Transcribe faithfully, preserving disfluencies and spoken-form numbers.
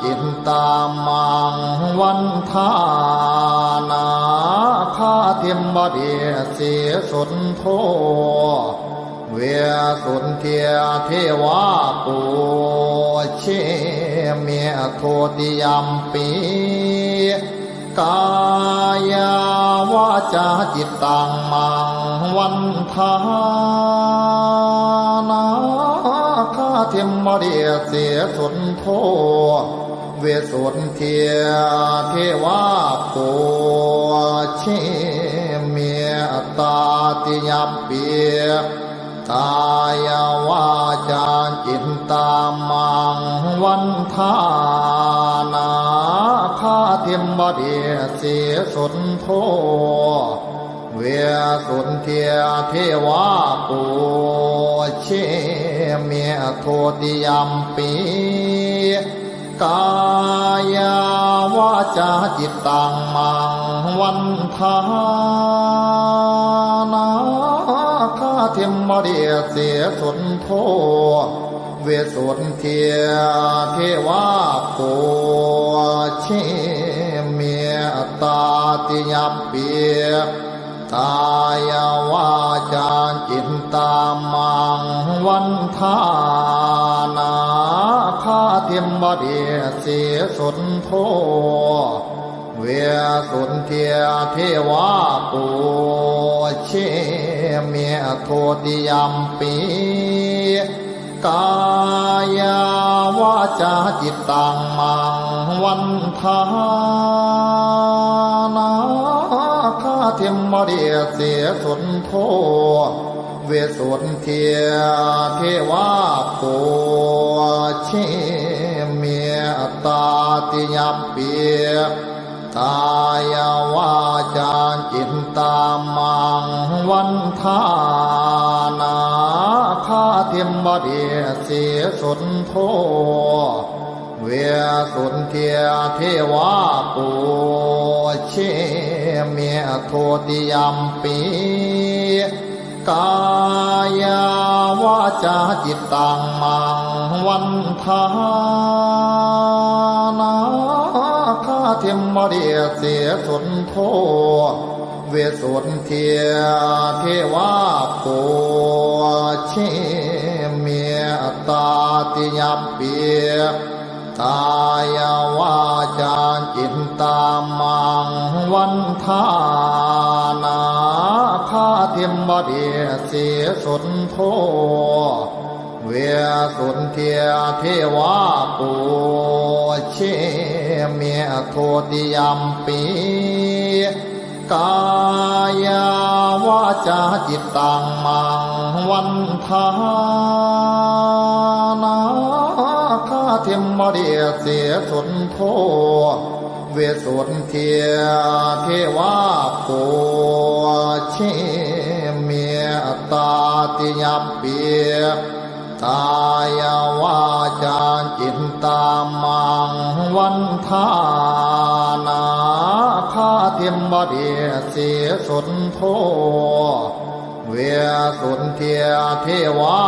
cintāmaṃ vandānā khātimbalī sīsuṇ tho vesuṇḍī devā pūjemi. Dutiyampi kāyāvacā cittaṃ maṃ vandānā khātimbalī sīsuṇ tho vesuṇḍī devā pūjemi. Tatiyampi kāyāvacā cintāmaṃ vandānā khātimbalī sīsuṇ tho vesuṇḍī devā pūjemi. Dutiyampi kāyāvacā cittaṃ maṃ vandānā khātimbalī sīsuṇ tho vesuṇḍī devā pūjemi. Tatiyampi kāyāvacā cintāmaṃ vandānā khātimbalī sīsuṇ tho vesuṇḍī devā pūjemi. Dutiyampi kāyāvacā cittaṃ maṃ vandānā khātimbalī sīsuṇ tho vesuṇḍī devā pūjemi. Tatiyampi kāyāvacā cintāmaṃ vandānā khātimbalī sīsuṇ tho vesuṇḍī devā pūjemi. Dutiyampi kāyāvacā cittaṃ maṃ vandānā khātimbalī sīsuṇ tho vesuṇḍī devā pūjemi. Tatiyampi kāyāvacā cintāmaṃ vandānā khātimbalī sīsuṇ tho vesuṇḍī devā pūjemi. Dutiyampi kāyāvacā cittaṃ maṃ vandānā khātimbalī sīsuṇ tho vesuṇḍī devā pūjemi. Tatiyampi kāyāvacā cintāmaṃ vandānā khātimbalī sīsuṇ tho vesuṇḍī devā